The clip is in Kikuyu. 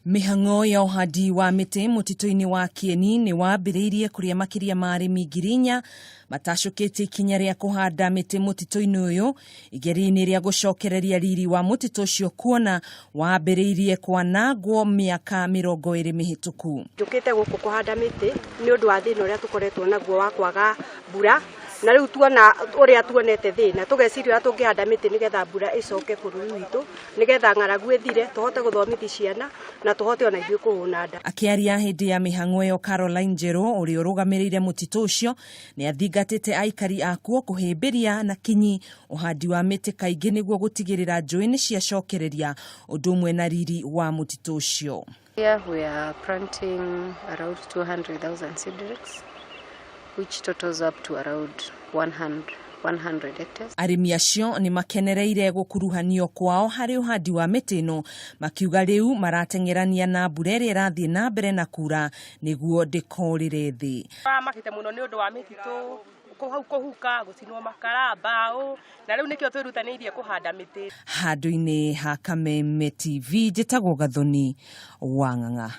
Mĩhang'o ya ũhandi wa mĩtĩ mũtitũ-inĩ wa Kieni nĩ wambĩrĩirie kũrĩa makĩria ma arĩmi 4,000 matacũkĩtie ikinya rĩa kũhanda mĩtĩ mũtitũ-inĩ ũyũ igeria-inĩ rĩa gũcokereria riri wa mũtitũ ũcio kuona wambĩrĩirie kwanangwo mĩaka 20 mĩhĩtũku. Njũkĩte gũkũ kũhanda mĩtĩ nĩ ũndũ wa thĩna ũrĩa tũkoretwo naguo wa kwaga mbura, na rĩu tuona ũrĩa tuonete thĩna tũgeciria ũrĩa tũngĩhanda mĩtĩ nĩgetha mbura ĩcoke bũrũri witũ, nĩgetha ng'aragu ĩthire, tũhote gũthomithia ciana na tũhote ona ithuĩ kũhũna nda. Akĩaria hĩndĩ ya mĩhang'o ĩyo, Caroline Njerũ ũrĩa ũrũgamĩrĩire mũtitũ ũcio nĩ athingatĩte aikari akuo kũhĩmbĩria na kinyi ũhandi wa mĩtĩ kaingĩ nĩguo gũtigĩrĩra njũĩ nĩ ciacokereria ũndũ ũmwe na riri wa mũtitũ ũcio. Here we are planting around 200,000 seedlings, which totals up to around 100 hectares. Arĩmi acio nĩ makenereire gũkuruhanio kwao harĩ ũhandi wa mĩtĩ ĩno, makiuga rĩu marateng'erania na mbura ĩrĩa ĩrathiĩ na mbere na kura nĩguo ndĩkorĩre thĩ. Makĩte mũno nĩ ũndũ wa mĩtitũ hau kũhuka, gũcinwo makara, mbaũ, na rĩu nĩkĩo twĩrutanĩirie kũhanda mĩtĩ. Handũ-inĩ ha Kameme TV, njĩtagwo Gathoni wa Ng'ang'a.